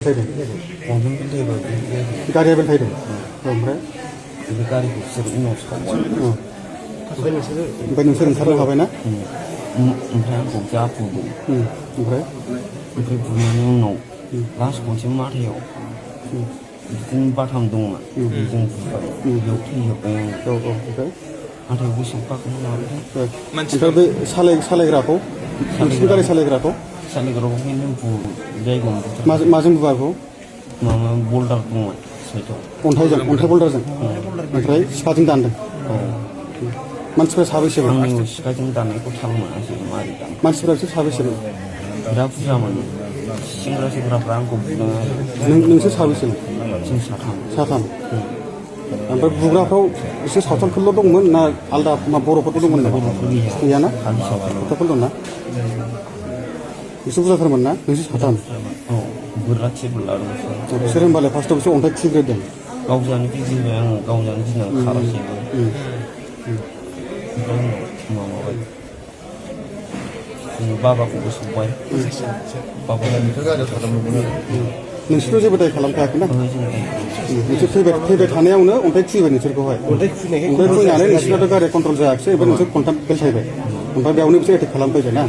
फैदों गंजों बेलथायबा गारिया बेल फैदों ओमफ्राय बे गारिखौ बिसोर उनाव सावबाय ओमफ्राय नोंसोर ओंखारनो हाबायना ओमफ्राय आंखौ जा बुदों ओमफ्राय बुनायनि उनाव लास्ट खनसे माथायाव बिदिनो बाथाम दंमोन बेजों बुबाय बेयाव थैजोब्बाय आं ओमफ्राय नाथाय गोसोआव गाखोनो हाबाय ओमफ्राय बे सालायग्राखौ नोंसिनि गारि सालायग्राखौ सालायग्राखौ जायगायाव माजों बुवाखौ माबा बल्डार दंमोन साइडआव अन्थाइ बल्डारजों ओमफ्राय सिखाजों दानदों मानसिफ्रा साबैसेमोन आंनि सिखाजों दाननायखौ थाल मोनासै मारै दान मानसिफ्रा बिसोर साबैसेमोन बिराद बुरजामोन सेंग्राफ्रा आंखौ बुदों नोंसोर साबैसेमोन जों साथाम ओमफ्राय बुग्राफ्राव एसे सावथालफोरल' दंमोन ना आलदा बर'फोरबो दंमोन ना गैयाना सावथालफोर दंना एसे बुरजाथारमोन ना नोंसोर साथाम बिसोर होनबालाय फार्स्टआव बिसोर अन्थाइ खुबैग्रोदों गावजानो गिदिंबाय आङो गावजानो गिदिंनानै खारासैबो ओमफ्राय माबाबाय बाबाखौबो सौबाय नोंसोरथ' जेबो दाय खालामखायाखैना नोंसोर फैबाय थानायावनो अन्थाइ खुबैबाय नोंसोरखौहाय अन्थाइ खुबैनानै नोंसोरनाथ' गारिया कन्ट्रल जायाखिसै ओमफ्राय नोंसोर खन्थाम बेलथायबाय ओमफ्राय बेयावनो बिसोर एटेक खालामफैबाय ना